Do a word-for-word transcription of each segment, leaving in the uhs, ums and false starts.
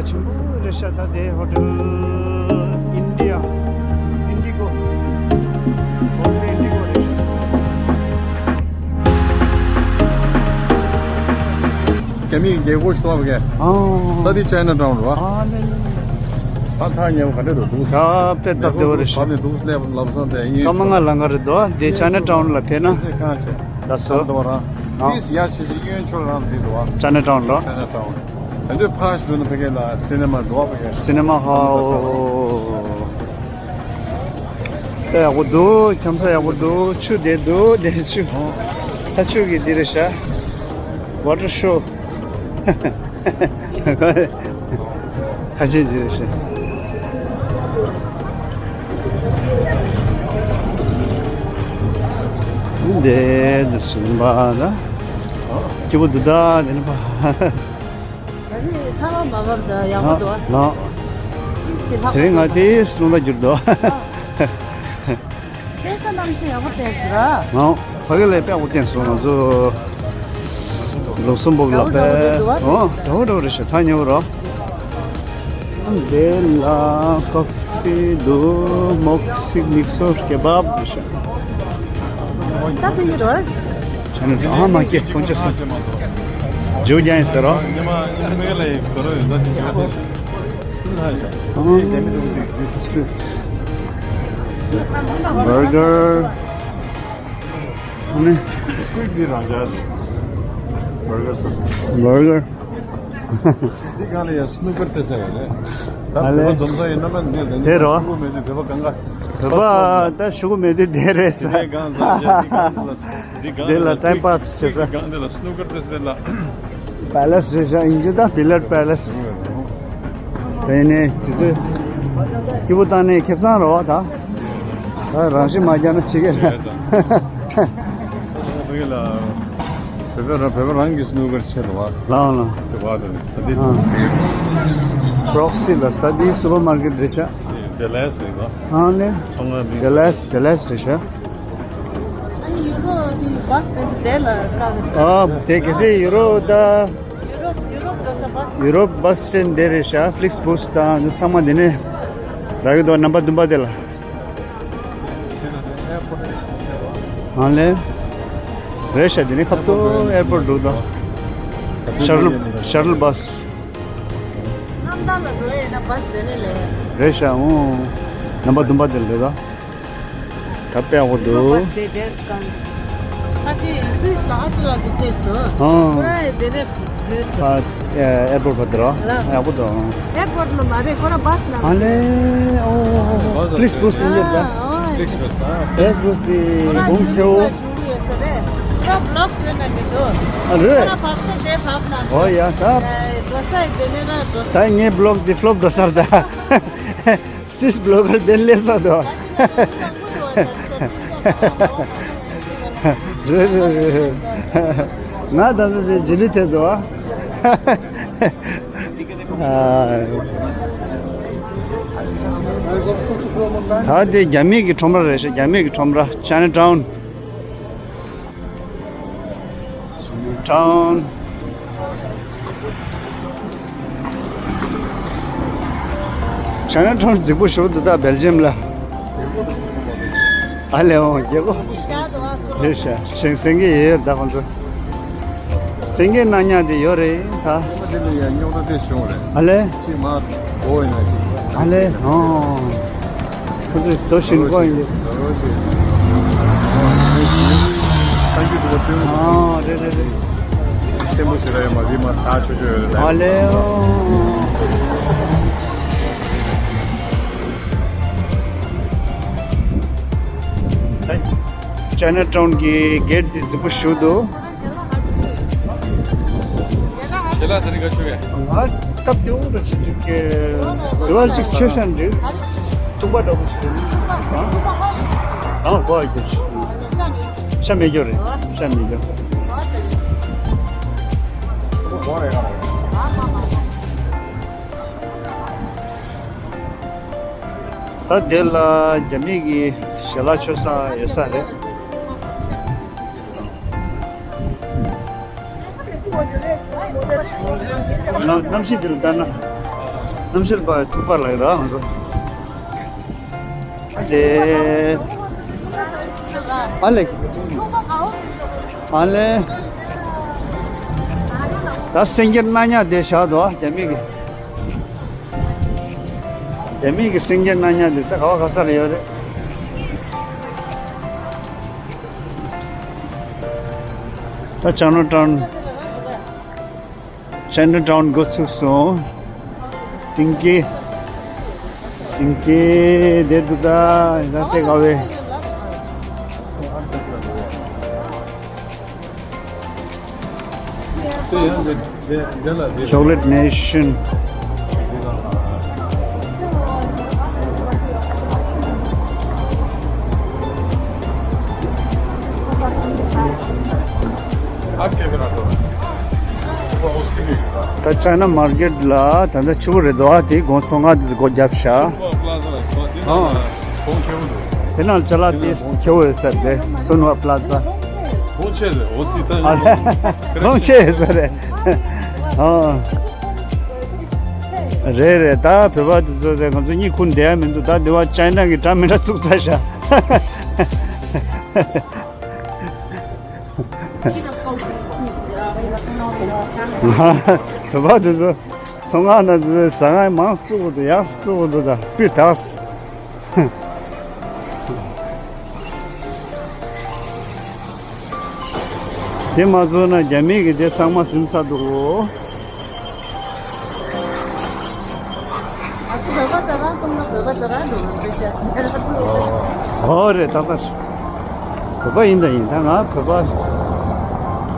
ཆེན་པོ་རེད་ཤག་ད་དེ་ཧོ་ཊེལ་ཨིན་ཌི་ཡ། ཨིན་ཌི་གོ། ཧོ་ཊེལ་ཨིན་ཌི་གོ་རེད་ཤག་རྒྱ་མིའི་རྒྱལ་སྒོ་ཞིག་གཏོར་བ་གས། ཨ། ད་འདི་ཅའི་ན་ཊའུན་རེད་བ། ཨ་ལེ་ལེ། ད་ཐག་ཉེ་བ་ག་འདྲ་འདུག་འདུག་ད་དཔེ་སྟབས་བདེ་བོ་རེད་ཤག་བབས་ནས་འདུག་སླེབས་ལམ་སང་དེ་གཡས་སྐར་མ་ལྔ་ལང་ཀ་རེད་འདུག་དེ་ཅའི་ན་ཊའུན་ལ་ཕེབས་ན། ཚེ་གང་བྱས། ད་སོ། ད་འདི་བ་རང་། ཨ། ཏིས་ཡར་བྱས་ཅིག་གཡོན་ཕྱོགས་རང་འདི་འདུག་བ། ཅའི་ན་ཊའུན་ལ། ཅའི་ན་ཊའུན། ད་འདོད་ཕར་ཞིག་འགྲོ་ན་ཕ་གི་ལ་སི་ནེ་མ་འདུག་བ་ཕ་གི། སི་ནེ་མ་ཧའོ། ད་ཡག་པོ་འདུག་འཁྱམ་ས་ཡག་པོ་འདུག་ཆུ་དེ་འདུག་དེ་ཆུ། ད་ཆུ་གི་འདི་རེད་ཤག་ཝ་ཊར་ཤོ། ཁ་ཆེ་འདི་རེད་ཤག་འདི་འདི་སུ་ཡིན་པ་ད། སྐྱིད་པོ་འདུག་ད་འདི་ནི་པ། ད་ནི་ཚ་བ་མ་བབས་ད་ཡག་པོ་འདུག་ལགས། ཅི་ལྷག་དེ་རིང་ང་དེ་སྣུམ་ལ་གྱུར་འདུག་དེ་ཚོ་གནམ་གཤིས་ཡག་པོ་བསྟན་སོང་ར། ལགས། ཕ་གི་ལས་དཔེ་ཡག་པོ་བསྟན་སོང་ང་ཚོ། ལུག་སུམ་པོ་ལ་དཔེ། ཨོ་འདྲ་བོ་འདྲ་བོ་རེད་ཤག་ཐག་ཉེ་བོ་ར། འདི་ལ་ཀོ་ཕི་འདུག་མོག་སིག་མིག་སོར་ཀེ་བབ་རེད་ཤག་ད་ཕིང་རོ། ཆ་ནས་ཨ་མ་སྐྱེ་ཁོང་ཅི་སོང་། ཇོ་རྒྱན་ཟེར་རོ། ཉི་མ་ཉི་མ་ལ་ཡི་དོ་རོ་ཡོད་ད་ཅི་ཅི་ཧ་ལེ། ཨ་ནི་བར་གར། ཨ་ནི་ཀུའི་འདི་རང་འཇགས་རེད། བར་གར་ཟེར། བར་གར། འདི་གང་ལ་ཡ་སྣུ་ཀར་རྩེ་ས་ཡོད་རེད། ད་ཨ་ལེ། བོད་པ་འཛོམས་ས་ཡོད་ན་མ་འདི་ལ་དེ་རོ། ཤོག་གུ་མེད་དུས་བོད་པ་གང་ག་བོད་པ་ད་ཤོག་གུ་མེད་དུས་དེ་རེད་ས། དེ་གང་ལ་ཡ་འདི་གང་ལ་འདི་གང་དེ་ལ་ལ་ཊའིམ་པཱ་སི་བྱེད་ས། གང་དེ་ལ་སྣུ་ཀར་རྩེ་ས་ལ། པེ་ལེ་སི་རེད་ཤག་ཨིན་ཇི་ད་བི་ལར་པེ་ལེ་སི། དེ་ནས་དེ་ཚོས་སྐྱིད་པོ་བཏང་ནས་ཁེ་བཟང་རེད་བ་ད། ད་རང་ཤི་མ་རྒྱག་ན་ཅི་གེ་རེད། བོད་ལ་བོད་པ་རང་བོད་པ་རང་གི་སྣུ་ཀར་ཆེ་རེད་བ། ལའོ་ལའོ། དེ་བ་དེ་ནི་ད་འདི་ཨ། སི་པྲོག་སི་ལ་ད་འདི་སུ་པར་མར་ཀེ་ཊི་རེད་ཤག་དེ་ལས་རེད་བ། ཨ་ལེ། ཚོང་ཁང་མིང་དེ་ལས་དེ་ལས་རེད་ཤག་ཨ་ནི་ཡུ་རོ་དེ་བ་སི་སི་དེ་ལ་ཀ་ཨ་དེ་གལ་སྲིད་ཡུ་རོ་ད། ཡུ་རོབ་ཡུ་རོབ་འགྲོ་ས་བ་སི། ཡུ་རོབ་བ་སི་སི་སི་ཊེན་ཌི་དེ་རེད་ཤག་ཕི་ལིག་སི་བྷུ་སི་དང་འདི་ཚང་མ་འདི་ནས་རག་གི་འདུག་རྣམ་པ་བདུན་པ་དེ་ལ། ཨ་ལེ། རེད་ཤག་འདི་ནས་ཁ་ཐུག་ཨེར་པོར་ཊི་འགྲོ་གི་འདུག་ཤ་ཊལ་ཤ་ཊལ་བ་སི། རྣམ་ཐར་ལ་འགྲོ་ཡས་ན་བ་སི་དེ་ནས་ལེན་ཡས་ཤག་རེད་ཤག་ཨོ། རྣམ་པ་བདུན་པ་དེ་ལ་རེད་ད། ད་དཔེ་ཡག་པོ་འདུག་ཨ་ཅེ་སུད་སི་ལ་ཨ་ཅེ་ལ་དུ་ཕེབས་སོང་། ཨ། ཁོ་རང་ཡང་དེ་ནས་བུད་སོང་། ཨ་ཨེར་པོར་ཊི་བར་དུ་རོ། ཡག་པོ་འདུག་ཨེར་པོར་ཊི་ལ་མ་རེད། ཁོ་རང་བ་སི་ནང་ཨ་ལེ། ཨོ་ཨོ་ཨོ། ཕི་ལིག་སི་བྷུ་སི་ཨིན་ལེ། ཨོ། ཕི་ལིག་སི་བྷུ་སི། ཨེར་པོར་ཊི་དེ་ཁོ་རང་གུང་ཁེའུ། ཁོ་རང་བི་ལོག་བྱས་ན་མི་འདུག་ཨ་རེད། ཁོ་རང་བབས་ས་དེ་བབས་ན། ཨོ་ཡ་ད། འགྲོ་ས་ཡི་དེ་ནས་ན་འགྲོ་ས། ད་ངའི་བི་ལོག་འདི་ཕི་ལོབ་འགྲོ་ས་རེད་ད། སིས་བི་ལོ་གར་དེ་ལས་ས་དོ། རེད་རེད་རེད། ང་ད་ལྟ་དེ་ཇི་ལི་ཐེ་དོ། ད་དེ་རྒྱ་མི་གི་ཁྲོམ་ར་རེད་ཤག་རྒྱ་མི་གི་ཁྲོམ་ར། ཅའི་ན་ཊའུན། ཊའུན། ཅའི་ན་ཊའུན་རྫིག་པོ་ཞིག་འདུག་ད་སྦེལ་ཇི་ཡམ་ལ། ཨ་ལེ་འོང་རྒྱལ་པོ། རེད་ཤག་སེང་སེང་གེ་ཡོད་ཡོད་ད་ཁོང་ཚོ། སེང་གེ་སྣ་ཉག་དེ་ཡོད་རེད་ད། དེ་ལ་ཡང་རྙོག་དྲ་དེ་བྱུང་རེད། ཨ་ལེ། ཅིག་མ་འགོ་ཡིན་ན་ཅིག་ཨ་ལེ་ཨོ། ཁོ་ཚོས་དོ་ཞིང་ཀོ་ཡིན། ཨ་རེད་རེད་རེད། ཆེན་པོ་ཞིག་ར་ཡོད་མ་རེད་མ་ཐག་ཆོད་ཆོད་ཡོད་རེད། ཨ་ལེ་ཨོ། ཅའི་ན་ཊའུན་གྱི་གེ་ཊི་འདི་རྫིག་པོ་ཞིག་འདུག་ཁྱེད་ལ་དེ་རིང་ག་ཞུ་གས། ང་སྟབས་བདེ་བོ་རུ་ཅིག་ཅིག་གི་དེ་བ་ཅིག་ཆེ་ཤ་འདྲི། ཐུག་པ་འདྲ་པོ་ཞིག་རེད། ཨང་གོ་ཨ་ཀྱི་ཤ་མེད་རྒྱུ་རེད། ཤ་མེད་རྒྱུ། ད་དེ་ལ་རྒྱ་མི་གི་ཞལ་ལག་མཆོད་ས་ཡོད་ས་རེད། གནམ་གཤིས་འདི་ལ་ལྟ་ན། གནམ་ཤེལ་པ་ཐུག་པ་ལ་ར་ང་ཚོ། ཨ་ལེ། ཨ་ལེ། ཨ་ལེ། ད་སེང་གེ་སྣ་ཉག་དེ་བཞག་འདུག་རྒྱ་མི་གི། རྒྱ་མི་གི་སེང་གེ་སྣ་ཉག་དེ་ད་ག་བ་ག་ས་ལ་ཡོད་རེད། ད་ཅང་ནོ་ཊའོན། ཅའི་ན་ཊའོན་འགོ་ཚུགས་སོང་། ཏིང་ཀི། ཏིང་ཀི་དེ་འདུག་ད་ད་ལྟ་ག་བའི། Chocolate Nation། ད་ཅའི་ན་མར་ཀེཊ་ལ་ད་ལྟ་ཕྱི་པོ་རེད་འདུག་ཨ་དེ་དགོང་ཚོ་ལྔ་དེ་སྒོ་བརྒྱབ་ཤག་ཨ། དེ་ནང་ཅ་ལག་དེ་ཁྱེའུ་རེད་ཟེར་ཏེ་སུན་ཝ་པ་ལ་ཛ། ཨ་ལ། ལོང་ཆེ་ཟེར་རེད། ཨ། རེད་རེད། ད་བོད་པ་དེ་ཚོ་རེད། ང་ཚོ་གཉིད་ཁུག་བསྡད་ཡ་མི་འདུག་ད་འདི་བ་ཅའི་ན་གི་འདྲ་མི་འདྲ་བཙུགས་ཚར་ཤག་བོད་པ་དེ་ཚོ་ཚོང་ཁང་ནང་དེ་ཟ་ཁང་མང་བཙུགས་འདུག་ཡག་བཙུགས་འདུག་ད་སྤུས་དག་དེ་མ་བཙུགས་ན་རྒྱ་མི་གི་དེ་ཚང་མ་ཟིན་ཚར་འདུག་ཨོ་རེད། ཏག་ཏག་བོད་པ་ཡིན་ད་ཡིན། ད་ང་བོད་པ་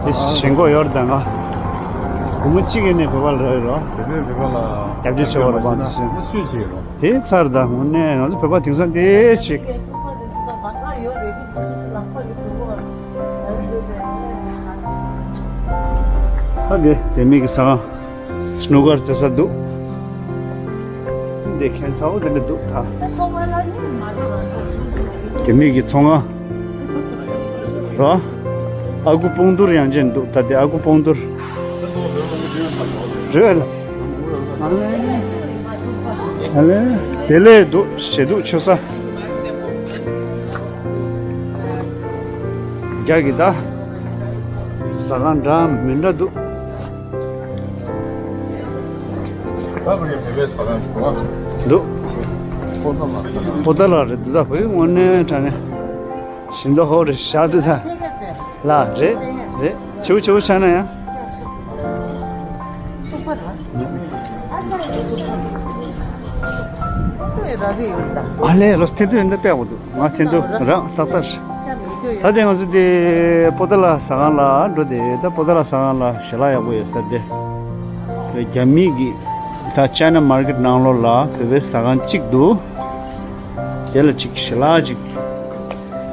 དེ་ཞེན་ཁོག་ཡོད་རེད། ད་ང་སྒོར་མོ་གཅིག་གིས་ནས་བོད་པ་ལ་རག་ཡོད་རོ། དེ་ནས་བོད་པ་ལ་རྒྱབ་སྐྱོར་བྱེད་པ་རེད་པ། ང་ཚོ་སུས་བྱེད་རོ། དེ་ཚར་ད་དངོས་གནས་ང་ཚོ་བོད་པ་དེང་སང་དེ་ཞིག་ད་དེ་རྒྱ་མི་གི་ཟ་ཁང་སྣུ་ཀར་རྩེ་ས་འདུག་དེ་ཁྱད་མཚར་པོ་དེ་འདྲ་འདུག་ད་རྒྱ་མི་གི་ཚོང་ཁང་རོ། ཨ་ཁུ་སྤོང་ཐུར་ཡང་ཅན་འདུག་ད་དེ་ཨ་ཁུ་སྤོང་ཐུར་རེད་ལ། ཨ་ལེ། དེ་ལས་འདུག་ཞེ་འདུག་ཆོ་ས། རྒྱ་གི་ད་ཟ་ཁང་འདྲ་མི་འདྲ་འདུག་ད་བོད་པའི་ཟ་ཁང་འདུག་པོ་ཏ་ལ་ཟ་ཁང་། པོ་ཏ་ལ་རེད་འདུག་ད་བོད་དངོས་གནས་དྲང་གནས་ཞིམ་མདོག་ཧོ་རེད་ཤག་འདུག་ད། ལ་རེད་རེད། ཆུ་ཆུ་ཆ་ན་ཡང་། ཨ་ལེ་རོ་སི་ཐེ་ཏུ་ཡོད་འདི་དཔེ་ཡག་པོ་འདུག་ང་ཐེན་ཏུ་རང་ཏག་ཏག་ད་ལྟ་ང་ཚོ་དེ་པོ་ཏ་ལ་ཟ་ཁང་ལ་འགྲོ་དེ། ད་པོ་ཏ་ལ་ཟ་ཁང་ལ་ཞལ་ལག་ཡག་པོ་ཡོད་ཟེར་དེ། རྒྱ་མི་གི་ད་ཅའི་ན་མར་ཀེཊ་ནང་ལོགས་ལ་བོད་པའི་ཟ་ཁང་གཅིག་འདུག་དེ་ལ་གཅིག་ཞལ་ལག་གཅིག་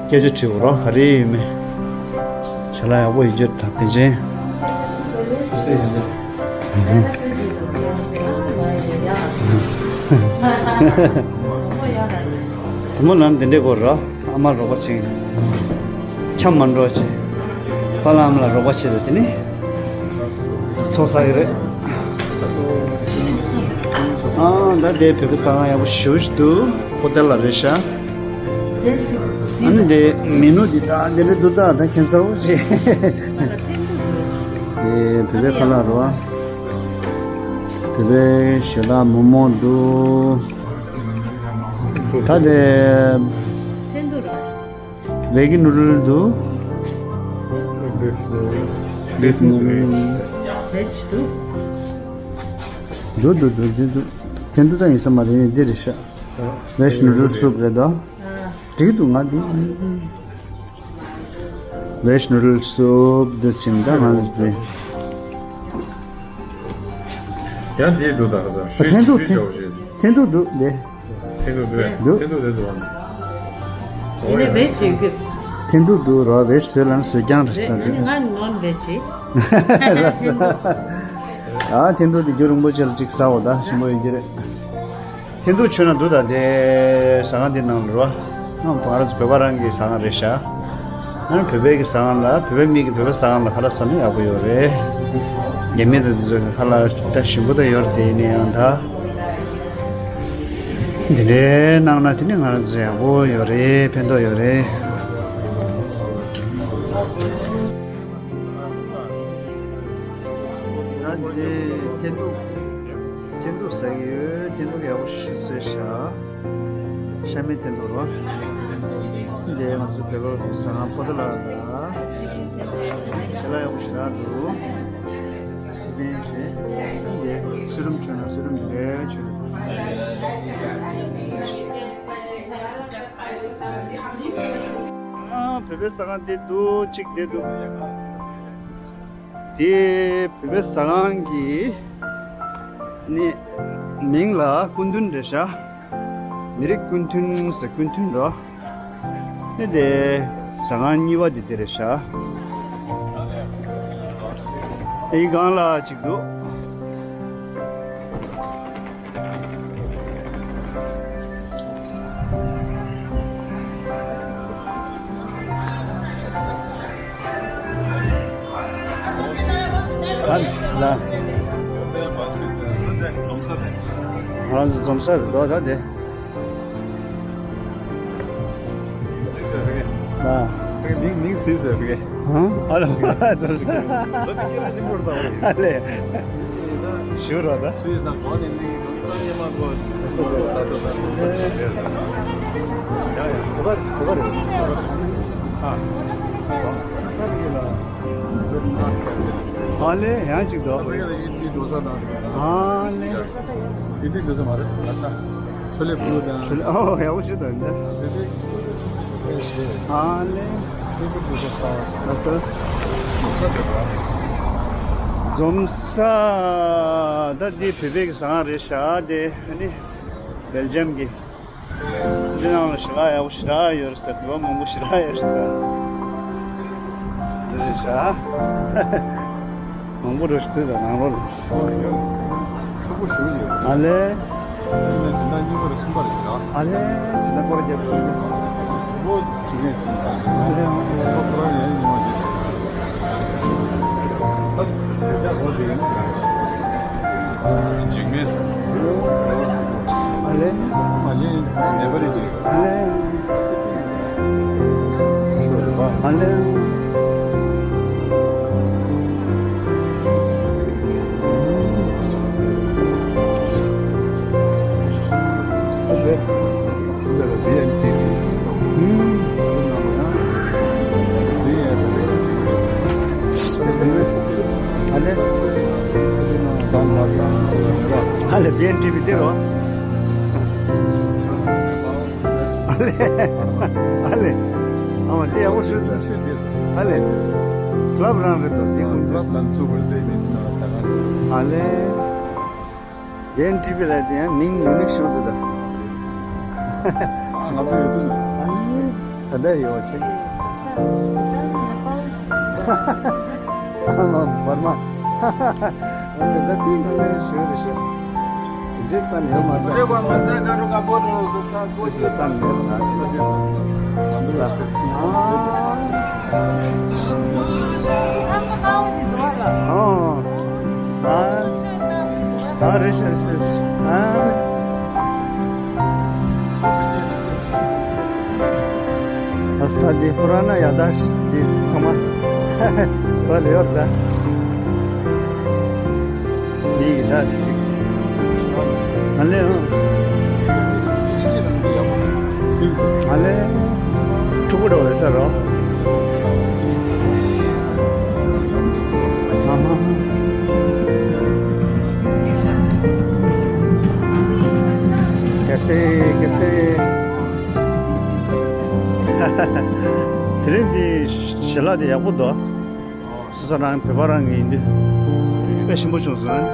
སྐད་ཆ་དྲིས་རོགས་ག་རེ་ཡིན་མིན། ཞལ་ལག་ཡག་པོ་ཡིན་རྒྱུ་ད་ཕལ་ཆེར། དེ་མོ་ལམ་དེ་འདྲའི་སྐོར་རོ། ཨ་མ་རོགས་པ་བྱེད། འཁྱམ་མ་འགྲོ་བྱེད། ཕ་ལ་ཨ་མ་ལ་རོགས་པ་བྱེད་དང་། དེ་ནི་ཚོགས་བསགས་ཀྱི་རེད། ཨ་ད་དེ་བོད་པའི་ཟ་ཁང་ཡག་པོ་ཞེ་པོ་ཞིག་འདུག་ཧོ་ཏེལ་ལ་རེད་ཤག་ཨ་ནི་དེ་མེ་ནུ་འདི་ད་འདི་འདྲ་འདུག་ད་ད་ཁྱད་མཚར་པོ་ཅིག་དེ་བོད་པའི་ཁ་ལག་རེད་པ། བོད་པའི་ཞལ་ལག་མོག་མོག་འདུག་ད་དེ་ཐེན་ཏུ་ར། Veggie noodle འདུག Beef noodle. Veg འདུག་འདུག་འདུག་འདུག་འདུག་ཐེན་ཏུ་ད་ཡིན་ས་མ་རེད། འདི་རེད་ཤག Veg noodle soup རེད་དོ། འགྲིག་འདུག་ང་འདི། Veg noodle soup འདི་ཟིན་ད་ང་འདི། ཡང་འདི་འདུག་ད་ག་ས། ཐེན་ཏུ་ཐེན་ཏུ་འདུག་འདི། ཐེན་ཏུ་འདུག་རེད། འདུག་ཐེན་ཏུ་རེད་འདུག་ཨ་ནི། དེ་ནས་བེ་ཇི་ཡོད་གི། ཐེན་ཏུ་འདུག་རོ། བེ་ཇི་ཟེར་ལ་ནི་བཟོས་རྐྱང་རེད། རེད། ད་ཨ་ནི་ང་ནོན་བེ་ཇི། ཨ་ཐེན་ཏུ་དེ་རྒྱུན་རིང་པོ་ཅིག་ལ་ཅིག་ཟ་འོ་ད་ཞིམ་པོ་ཡོང་གི་རེད། ཐེན་ཏུ་མཆོད་ན་འདུག་ད་དེ་ཟ་ཁང་དེ་ནང་ལ་རོ། ང་བང་ར་བོད་པ་རང་གི་ཟ་ཁང་རེད་ཤག་ཨ་ནི་བོད་པའི་གི་ཟ་ཁང་ལ་བོད་པའི་མི་གི་བོད་པའི་ཟ་ཁང་ལ་ཁ་ལག་ཟ་ན་ཡག་པོ་ཡོད་རེད། རྒྱ་མི་དང་དེ་ཚོ་གི་ཁ་ལག་ད་ཞིམ་པོ་ད་ཡོད་རེད། དེ་ཡིན་ན་ཡང་ད། འདི་འདྲའི་གནང་ན་དེ་ནི་ང་རང་ཚོ་ཡག་པོ་ཡོད་རེད། ཕན་ཐོགས་ཡོད་རེད། ད་འདི་འཐེན་ཐུག་འཐེན་ཐུག་ཟ་གི་ཡོད། འཐེན་ཐུག་ཡག་པོ་ཞིག་བཟོས་ཤག་ཤ་མེད་འཐེན་ཐུག་རོ། འདི་ང་ཚོ་བོད་པ་ཟ་ཁང་པོ་ཏ་ལ་ལ། ཞལ་ལག་ཡག་པོ་ཞེ་དྲག་འདུག་སི་པན་བྱས། འདི་སུ་རུམ་མཆོད་ན་སུ་རུམ་འདི་འདྲའི་མཆོད། ཨ། བོད་པའི་ཟ་ཁང་དེ་འདུག་གཅིག་དེ་འདུག་དེ་བོད་པའི་ཟ་ཁང་གི་ནི་མིང་ལ་སྐུ་མདུན་རེད་ཤག་མི་རིགས་སྐུ་མདུན་ཟེར། སྐུ་མདུན་རོ། ཨེ་དེ། ཟ་ཁང་གཉིས་པ་དེ་དེ་རེད་ཤག་ཨེ་སྒང་ལ་གཅིག་འདུག་ཨ་ལ། ང་རང་ཚོ་འཛོམས་ས་རེད་འདུག་ད་དེ། སིས་ཟེར་བ་གི། ཨ། མིང་མིང་སིས་ཟེར་བ་གི། ཨ་ལ། འཛོམས་ས། ཨ་ལེ། ཞུ་རོགས་ད། སུའི་ས་གོ་ནས་མིང་གང་ཡེ་མ་གོ། ཡ་ཡ། ག་པར་ག་པར་རེད། ཨ། ཨ་ལེ། ཡང་གཅིག་འདུག་ཨ་ལེ། ཨི་ཏི་འདུག་ས་མ་རེད། ཨ་ས། ཆོ་ལེ་བུ་དང་། ཆོ་ལེ། ཨོ། ཡག་པོ་ཞིག་འདུག་འདི། ཨ་ལེ། ཨ་ས། འཛོམས་ས། ད་འདི་བོད་པའི་ཟ་ཁང་རེད་ཤག་དེ་ནི་སྦེལ་ཇམ་གྱི། འདི་ནང་ལ་ཞལ་ལག་ཡག་པོ་ཞེ་དྲག་ཡོད་རེད་ཟེར། བོད་པ་མང་པོ་ཞེ་དྲག་ཡོད་རེད་ཟེར། འདི་རེད་ཤག་མང་པོ་རེད་ཤག་དེ་དང་ནང་ལོགས་ལ། ཕྲུ་གུ་ཞུ་ཡོད། ཨ་ལེ། ཡིན་ན་སྦྱིན་བདག་གཉིས་པ་རེད། གསུམ་པ་རེད་ཤག་ཨ་ལེ། སྦྱིན་བདག་སྐོར་རྒྱབ་ཡོད། ཨོ། བཅུ་ནས་ཟིན་ས་ཞིག་ཨ་ལེ། ཁོ་ཁོ་རང་ཡང་ཉི་མ་རེད། ད་དེ་འདྲ་འོ་དེ་ཡིན། འཇིགས་མེད་ས། ཨ་ལེ། མ་གཞི་ནད་པ་རེད་ཅིག་ཨ་ལེ། ཤོ་རེད་པ། ཨ་ལེ། ཨ་ལེ། ཨ་ལེ། ཨ་ལེ། བི་ཨེན་ཌི་བི་དེ་རོ། ཨ་ལེ། ཨ་ལེ། ཨ་མ་དེ་ཡག་པོ་ཞུ་ད། ཨ་ལེ། ཀླབ་རང་རེད་དོ། དེ་ཀུན་ཀླབ་ལ་ཚུགས་པར་བསྡད་ནས་ན་ས་ག་ཨ་ལེ། བི་ཨེན་ཌི་བི་ལ་དེ་ཡང་མིང་ཡུ་ནིག་ཤོད་འདུག་ད། ང་ཚོ་ཡོད་དུས་ན། ད་ལྟ་ཡོད་ཅིག་ཨ་མ་བར་མ། ཨ་ནི་ད་དེ་ང་ནས་ཞུ་རེ་ཞུ། དེ་འདྲའི་རྩ་ནས་ཡོད་མ་རེད། རེད་བ། མ་ཟ་ག་རུ་ག་པོ་རུ་ག་པོ་ཞིག་རྩ་ནས་ཡོད་མ་རེད། ཨ། ཨ། ཨ། ཨ་རེད་རེད་རེད། ཨ། ཨ་སྟ་དེ་པུ་ར་ན་ཡ་དཱ་ཤི་དེ་ཚང་མ་བ་ལེ་ཡོར་ད། མི་ཡི་ད་ཅིག་ཨ་ལེ། ཨ། ཨ་ལེ། ཕྲུ་གུ་འདྲ་བོ་རེད་ས་རོ། ཨ་ཧ། ཀ་ཧྥེ་ཀ་ཧྥེ། དེ་རིང་འདི་ཞལ་ལག་དེ་ཡག་པོ་འདུག་སོ་སོ་རང་བོད་པ་རང་གི་ཡིན་དུས་དཔེ་ཞིམ་པོ་བྱུང་སོང་།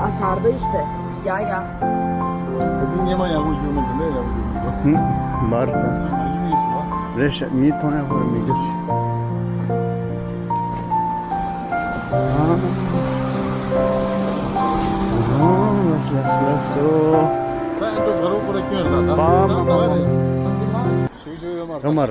ཨ་ཧར་བེ་ཨིས་ཏེ། ཡ་ཡ། ད་དུང་སྙེ་མ་ཡག་པོ་ཡོད་མ་འདུག་ལས་ཡག་པོ་ཡོད་མ་འདུག་ཧུམ། མར་ད། ཅིག་མ་ཡོང་ཡིན་ཟེར་བ། རེད་ཤག་མི་མཐོང་ཡག་པོ་མི་འགྱུར་ཤག་ཨ། ཨ། ལགས་ལགས་ལགས་སོ། ད་ཨ་འགྲོ་ག་རོ་ཁོ་ར་སྐྱོན་ལ་ད། པ་མ་ད་ད་རེད། ད་འདི་མ་ཞུ་ཞུ་ཡོད་མ་རེད། ཡོད་མ་